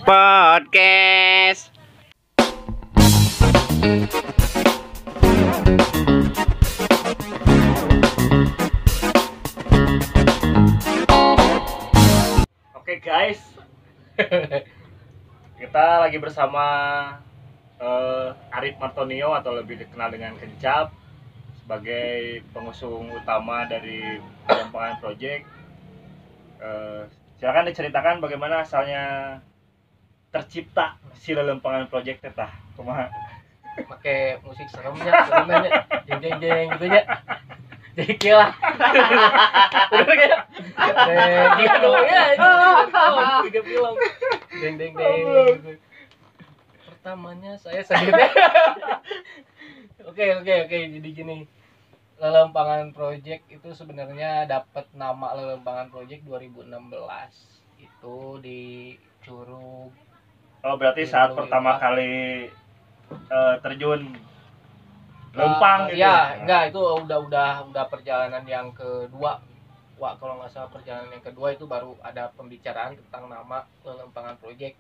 Podcast. Oke guys, kita lagi bersama Arif Martonio atau lebih dikenal dengan Kencap sebagai pengusung utama dari Lelempangan Project. Silakan diceritakan bagaimana asalnya tercipta si Lelempangan Project tetah. Kumaha? Pakai musik seremnya, seremnya jeng jeng jeng gitu nya. Jadi kieu lah. Bener kayak. Jika dong ya, tiga film. Deng deng deng. Pertamanya saya sakit. Oke, jadi gini. Lelempangan Project itu sebenarnya dapat nama Lelempangan Project 2016. Itu di Curug. Oh, berarti saat pertama kali terjun lempang gitu. Ya, enggak, itu udah perjalanan yang kedua. Wah, kalau nggak salah perjalanan yang kedua itu baru ada pembicaraan tentang nama Lelempangan Project.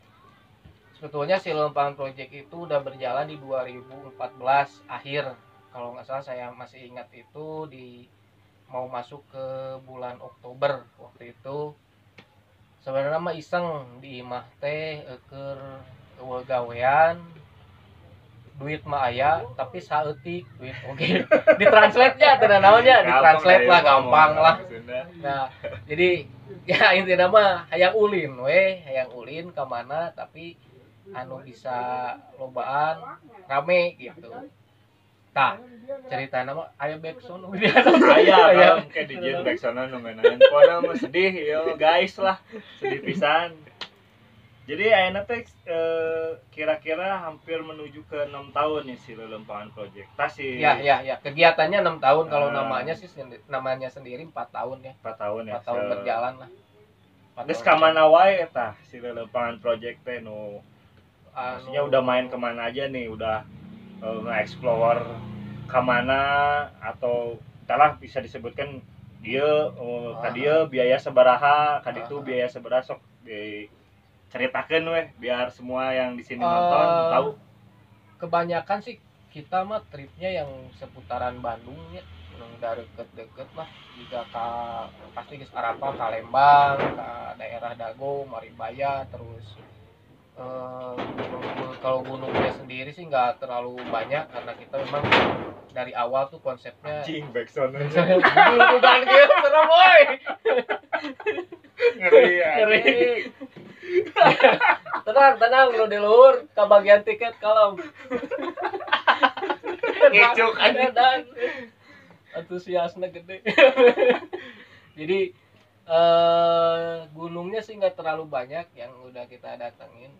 Sebetulnya si Lelempangan Project itu udah berjalan di 2014 akhir. Kalau nggak salah saya masih ingat itu di mau masuk ke bulan Oktober waktu itu. Sebenarnya mah iseng di imah teh keur eueuh gawean, duit mah aya tapi saeutik duit oke. Ditranslate-nya teu naonnya, ditranslate lah gampang lah. Nah, jadi ya intinya mah hayang ulin we, hayang ulin ka mana tapi anu bisa lobaan rame gitu. Tah, ceritana mah aya backsound aya kalau kayak di jieun backsound nu ngeunaheun. Pokona mah sedih yo guys lah, sedih pisan. Jadi ayeuna teh kira-kira hampir menuju ke 6 tahun nih si Lelempangan Project. Tah si Ya. Kegiatannya 6 tahun, kalau namanya sih namanya sendiri 4 tahun ya. 4 tahun ya. 4 tahun berjalan lah. Geus ka mana wae eta si Lelempangan Project teh nu maksudnya udah main kemana aja nih, udah nge-explore kemana atau entahlah bisa disebutkan dia ka dieu biaya sabaraha, ka ditu biaya sabaraha, sok diceritakeun weh biar semua yang di sini nonton tahu. Kebanyakan sih kita mah tripnya yang seputaran Bandung ya, udah deket-deket lah, juga ka pasti geus arapa ka Lembang, ka daerah Dago, Maribaya, terus kalau gunungnya sendiri sih nggak terlalu banyak karena kita memang dari awal tuh konsepnya anjing backsound bukan gitu serem woi. Ngeri. Tenang lu di luhur ke bagian tiket kalem. Ngecuk aja dan antusiasnya gede. Jadi gunungnya sih nggak terlalu banyak yang udah kita datengin,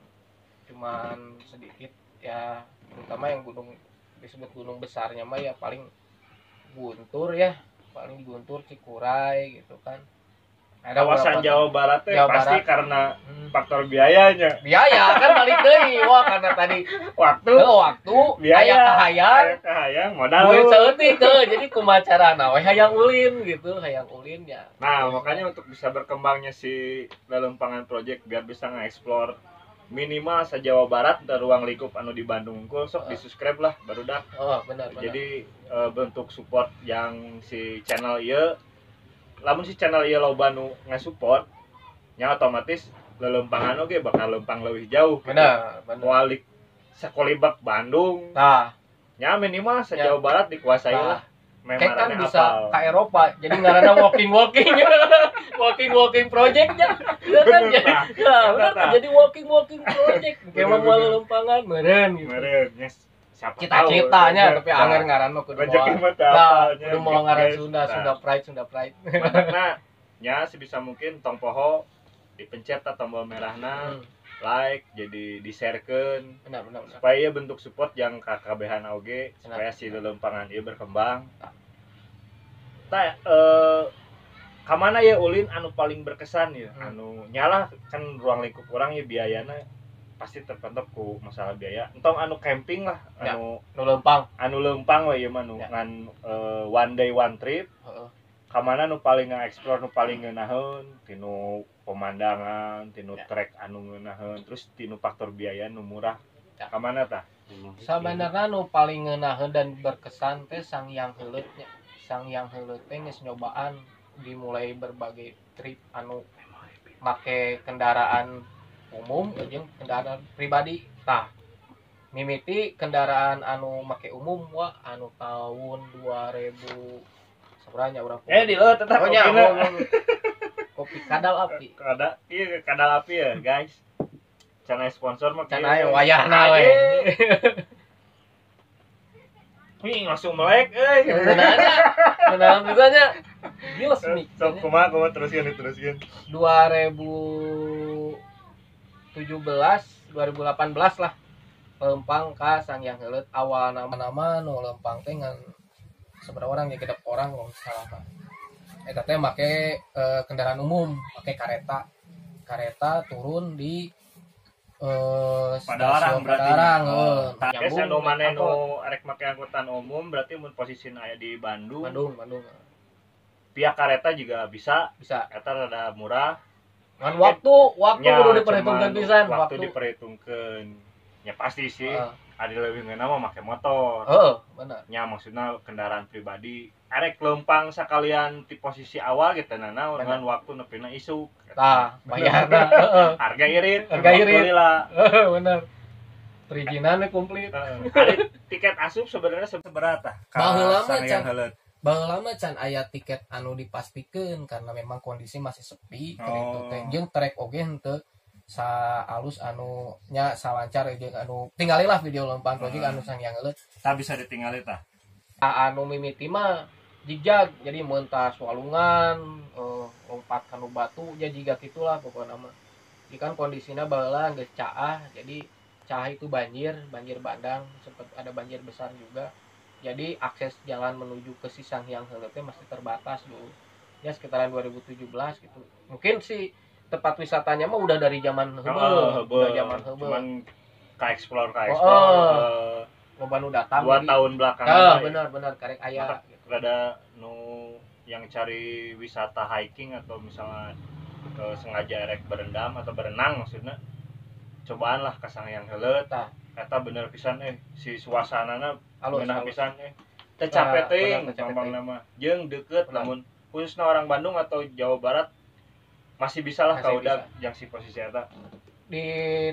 cuman sedikit ya, terutama yang gunung disebut gunung besarnya mah ya paling Guntur ya, paling Guntur, Cikuray gitu kan. Ada kawasan Jawa Barat teh pasti Barat. Karena faktor biayanya. Biaya kan balik deui. Wah, karena tadi waktu biaya kahayang modal. Duit saeutik teu, jadi kumaha carana we hayang ulin gitu, hayang ulin ya. Nah, makanya untuk bisa berkembangnya si Lelempangan Project biar bisa nge-explore minimal sa Jawa Barat dan ruang lingkup anu di Bandung unggul, sok di-subscribe lah barudak. Oh, benar. Jadi bentuk support yang si channel ieu, lamun si channel ieu loba nu ngasupport nya otomatis lelempangan oge bakal lempang leuwih jauh. Benar. Moal sakolibak Bandung. Tah. Nya minimal sa Jawa Barat dikuasai lah. Kayak kan bisa ke Eropa, jadi ngaranna walking walking walking project nya. Bener kan? Ya, bener jadi walking project. Kayak mau lelempangan meureun gitu. Meureun, yes. Cita-citanya tapi anger ngaran mah kudu moal. Nah, kudu moal ngaran Sunda, Sunda Pride, Sunda Pride. Nah, nya sebisa mungkin tong poho dipencet tombol merahna, like, jadi di-sharekeun. Benar. Supaya bentuk support yang kakabehan oge supaya si lelempangan ieu berkembang. Tah ka mana ya ulin anu paling berkesan ya? Anu nyalah kan ruang lingkup urang ya biayana pasti terpentok ku masalah biaya. Entong anu camping lah, anu lempang. Anu lempang we ieu mah nu ngan one day one trip. Kamana nu paling nge-explore nu paling ngeunaheun tinu pemandangan, tinu trek anu ngeunaheun, terus tinu faktor biaya nu murah. Ya. Kamana tah? Sabenerna nu paling ngeunaheun dan berkesan teh Sanghyang Heuleut nya. Sanghyang Heuleut teh geus nyobaan dimulai berbagai trip anu make kendaraan umum jeung kendaraan pribadi. Tah, mimiti kendaraan anu make umum wa anu tahun 2000 sabaraha nya urang. Di leuh tetap Oh, nya, kopina. oh, kopi kadal api. Kada, iya kadal api ya, guys. Can aya sponsor mah Can kieu. aya wayahna we. Wih, langsung melek euy. Ngeunahnya, ngeunah pisan nya. Gila semi. Sok kumaha kumaha teruskeun teruskeun. 2017 2018 lah lempang ka Sanghyang Heuleut awal nama-nama nu lempang teh ngan seberapa orang ya genep orang kalau nggak salah mah. Eta teh make kendaraan umum, make kareta. Kareta turun di Padalarang stasiun berarti. Padalarang, Oh. nyambung Guys, anu maneh angkot. nu arek make angkutan umum berarti mun posisina aya di Bandung, Bandung, Bandung. Pihak kareta juga bisa, Bisa. eta rada murah. Ngan waktu Nya, kudu diperhitungkeun cuman pisan, waktu waktu. diperhitungkeun. Ya pasti sih, Heeh. ada lebih ngeunah mah make motor. Heeh, bener. Nya maksudna kendaraan pribadi. Arek lempang sakalian di posisi awal gitu nah naon Bener. ngan waktu nepina isuk. Tah, bayarna heeh. Harga irit, Harga waktu irit. lila. Heeh, bener. Perizinannya komplit. Heeh. Ari tiket asup sebenarnya seberapa tah? Ka Baheula mah Sanghyang can. Heuleut. Baheula mah can aya tiket anu dipastikeun karena memang kondisi masih sepi keur itu teh. Oh. Jeung trek oge henteu saalus anu nya salancar jeung anu tinggalilah video lempang project Heeh. anu Sanghyang Heuleut. Tah bisa ditingali tah. Anu mimiti mah jigjag jadi mentas walungan lompat kanu batu ya jiga gitulah pokokna mah. Jadi kan kondisinya baheula geus caah jadi caah itu banjir, banjir bandang, sempat ada banjir besar juga. Jadi akses jalan menuju ke si Sanghyang Heuleut teh masih terbatas dulu. Ya sekitaran 2017 gitu. Mungkin sih tempat wisatanya mah udah dari zaman Heeh, heubeul, udah zaman heubeul. Cuman ka explore ka Oh, explore oh. Loba nu datang 2 jadi. tahun belakangan Ah, lah ya. benar benar karek aya Mata gitu. rada nu yang cari wisata hiking atau misalnya sengaja rek berendam atau berenang maksudnya cobaan lah ka Sanghyang Heuleut. Tah. Eta bener pisan si suasanana Alus, ngeunah alus. pisan Teu capek Nah, teuing bener, teu capek gampang teuing. nama. Jeung deukeut Bener. lamun khususna orang Bandung atau Jawa Barat masih bisa lah Masih ka udah yang si posisi eta. Di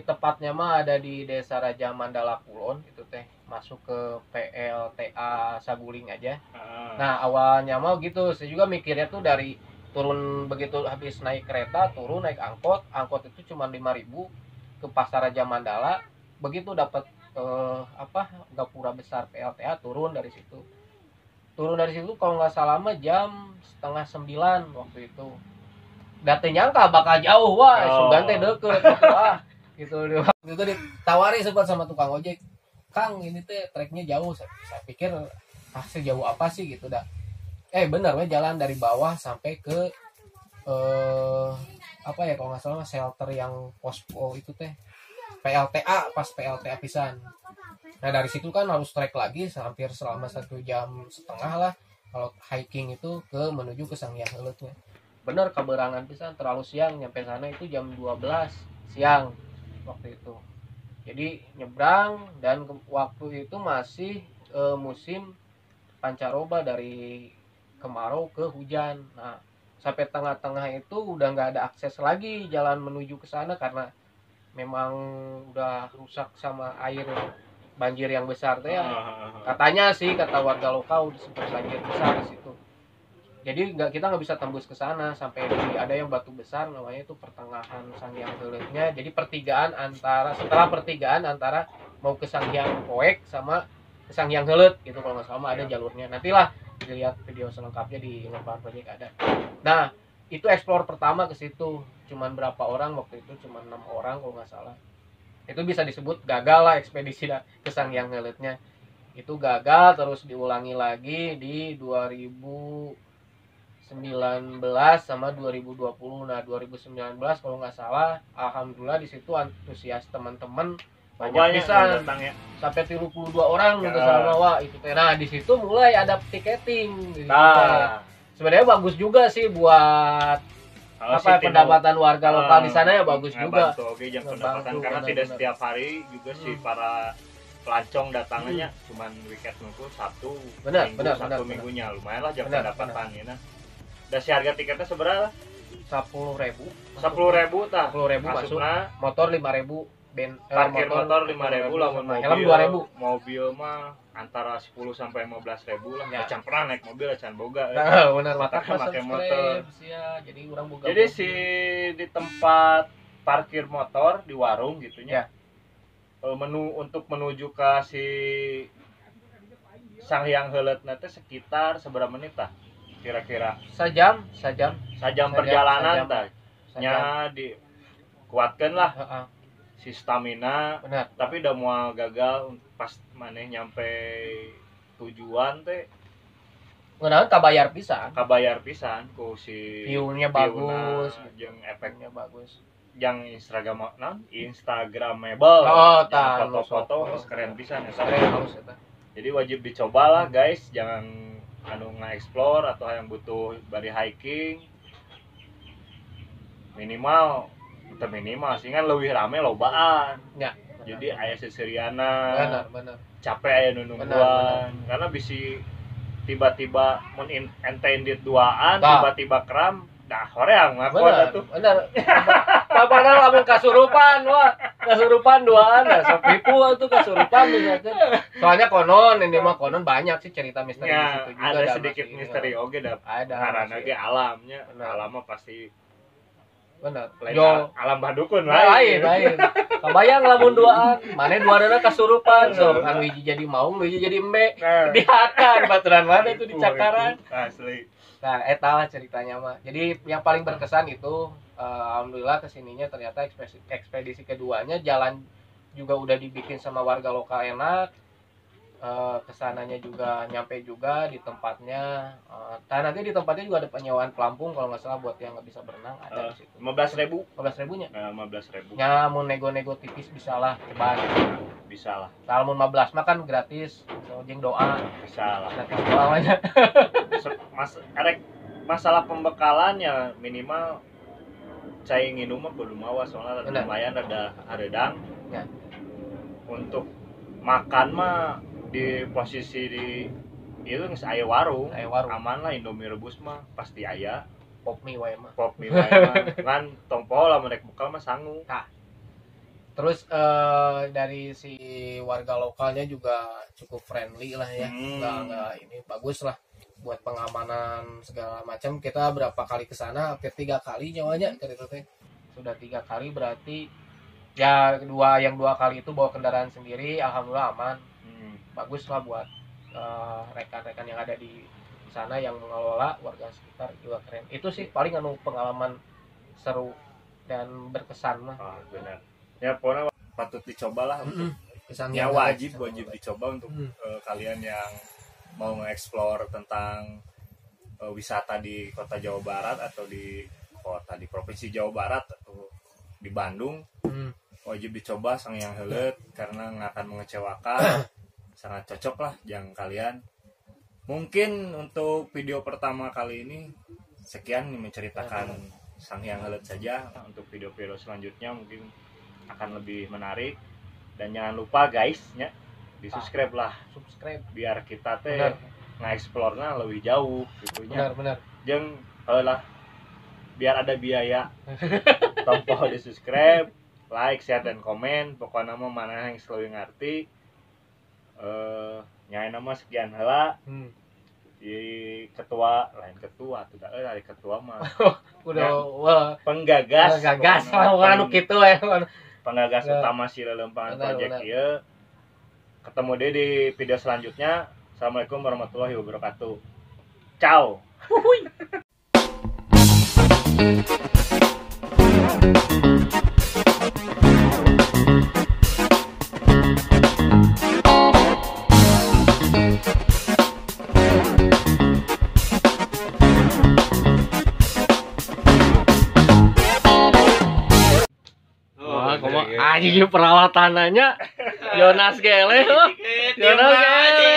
tepatnya mah ada di Desa Raja Mandala Kulon itu teh masuk ke PLTA Saguling aja. Heeh. Nah, awalnya mau gitu, saya juga mikirnya tuh dari turun begitu habis naik kereta, turun naik angkot, angkot itu cuma 5.000 ke Pasar Raja Mandala. Begitu dapat gapura besar PLTA turun dari situ. Turun dari situ kalau nggak salah mah jam 8:30 waktu itu. Da teu nyangka bakal jauh wah, Oh. sugan teh deket gitu ah. Gitu waktu itu ditawari sempat sama tukang ojek. Kang, ini teh treknya jauh. Saya pikir ah sejauh apa sih gitu dah. Bener we jalan dari bawah sampai ke apa ya kalau nggak salah mah shelter yang posko itu teh PLTA, pas PLTA pisan. Nah dari situ kan harus trek lagi hampir selama 1,5 jam lah kalau hiking itu ke menuju ke Sanghyang Heuleutnya. Bener keberangan pisan terlalu siang nyampe sana itu jam 12 siang waktu itu. Jadi nyebrang dan waktu itu masih musim pancaroba dari kemarau ke hujan. Nah, sampai tengah-tengah itu udah nggak ada akses lagi jalan menuju ke sana karena memang udah rusak sama air banjir yang besar teh ya. Katanya sih kata warga lokal udah sempat banjir besar di situ. Jadi nggak kita nggak bisa tembus ke sana sampai di ada yang batu besar namanya itu pertengahan Sanghyang Heuleutnya. Jadi pertigaan antara setelah pertigaan antara mau ke Sanghyang Poek sama ke Sanghyang Heuleut gitu kalau nggak salah ada jalurnya. Nantilah dilihat video selengkapnya di Lempar Project ada. Nah, itu explore pertama ke situ. Cuman berapa orang waktu itu, cuman 6 orang kalau nggak salah. Itu bisa disebut gagal lah ekspedisi ke Sanghyang Heuleutnya. Itu gagal terus diulangi lagi di 2019 sama 2020. Nah, 2019 kalau nggak salah, alhamdulillah di situ antusias teman-teman banyak pisan. Ya. Sampai 32 orang ya. Gitu sama wah itu teh. Nah, di situ mulai ada tiketing. Nah. Sebenarnya bagus juga sih buat apa pendapatan warga lokal di sana ya, bagus juga. Oke, jang pendapatan karena tidak setiap hari juga sih para pelancong datangnya, cuman weekend nunggu Sabtu, minggu, Sabtu minggunya lumayan lah jang pendapatan ya. Nah, dan si harga tiketnya seberapa? 10.000. 10.000 tah. 10.000 masuk. Motor 5.000, parkir motor 5.000 lah, mobil helm 2.000. Mobil mah antara 10 sampai 15.000 lah. Ya. Acan pernah naik mobil acan boga. Nah, benar mata pakai motor. Ya, jadi urang boga. Jadi si di tempat parkir motor di warung gitunya. Ya. Menu untuk menuju ke si Sanghyang Heuleutna teh sekitar seberapa menit tah? Kira-kira sajam perjalanan tah. Nya dikuatkeun lah. Si stamina. Benar. Tapi udah mau gagal pas maneh nyampe tujuan teh ngeunaan kabayar pisan. Kabayar pisan ku si view-nya bagus, jeung efeknya bagus. Yang Instagram non Instagramable. Oh, tah foto-foto harus keren pisan eta. Keren halus eta. Jadi wajib dicoba lah guys, jangan anu nge-explore atau yang butuh bari hiking. Minimal teu minimal sih kan leuwih rame lobaan. Ya. Jadi aya seseriana. Benar. Capek aya nu nungguan. Karena bisi tiba-tiba mun ente indit duaan, tiba-tiba kram, dah horeang mah atuh. Benar. Padahal lamun kasurupan, wah, kasurupan duaan dah sok tipu atuh kasurupan misalnya. Soalnya konon ini mah konon banyak sih cerita misteri ya, di situ juga. Ada sedikit misteri oge dah. Ada. Karena ge alamnya, alam mah pasti benar. Yo, alam badukun lain. Lain. Kebayang lamun duaan, mane duaanna kasurupan, sok anu hiji jadi maung, nu hiji jadi embe. Nah. Dihakan baturan mana itu dicakaran. Asli. Nah, eta lah ceritanya mah. Jadi yang paling berkesan itu alhamdulillah kesininya ternyata ekspedisi keduanya jalan juga udah dibikin sama warga lokal enak. Kesananya juga nyampe juga di tempatnya. Nanti di tempatnya juga ada penyewaan pelampung kalau nggak salah buat yang nggak bisa berenang ada di situ. 15.000. 15.000-nya? Nah, 15.000. Ya, mau nego-nego tipis bisa lah, ceban. Bisa lah. Kalau mau 15 mah kan gratis, so, jeung doa. Bisa lah. Gratis doa mah. Mas erek masalah pembekalannya minimal cai nginum mah kudu mawa soalnya lumayan ada hareudang. Ya. Untuk makan mah di posisi di itu geus aya warung. Aman lah Indomie rebus mah pasti aya. Pop mie wae mah. Pop mie wae mah. Ngan tong poho lamun rek bekal mah sangu. Tah. Terus dari si warga lokalnya juga cukup friendly lah ya. Enggak ini bagus lah buat pengamanan segala macam. Kita berapa kali ke sana? Hampir 3 kali nyawanya cerita teh. Sudah 3 kali berarti ya dua kali itu bawa kendaraan sendiri, alhamdulillah aman. Bagus lah buat rekan-rekan yang ada di sana yang mengelola warga sekitar juga keren. Itu sih paling anu pengalaman seru dan berkesan mah. Ah, benar. Ya pokoknya patut dicobalah untuk ya wajib dicoba untuk kalian yang mau nge-explore tentang wisata di kota Jawa Barat atau di kota di provinsi Jawa Barat atau di Bandung. Wajib dicoba Sanghyang Heuleut karena nggak akan mengecewakan. Sangat cocok lah yang kalian. Mungkin untuk video pertama kali ini sekian menceritakan Sanghyang Heuleut saja. Untuk video-video selanjutnya mungkin akan lebih menarik. Dan jangan lupa guys ya, di subscribe lah. Subscribe biar kita teh nge-explore-nya lebih jauh gitu nya. Benar. Jeung lah biar ada biaya. Tompo di subscribe, like, share dan komen. Pokoknya mah mana yang selalu ngerti. Nyain nama sekian heula. Di ketua lain ketua tuh dari ketua mah. Udah wah penggagas. Penggagas lah anu kitu we. Penggagas utama si Lelempangan Project ieu. Ketemu deh di video selanjutnya. Assalamualaikum warahmatullahi wabarakatuh. Ciao. Anjing peralatannya Yonas Gele. Yonas Gele.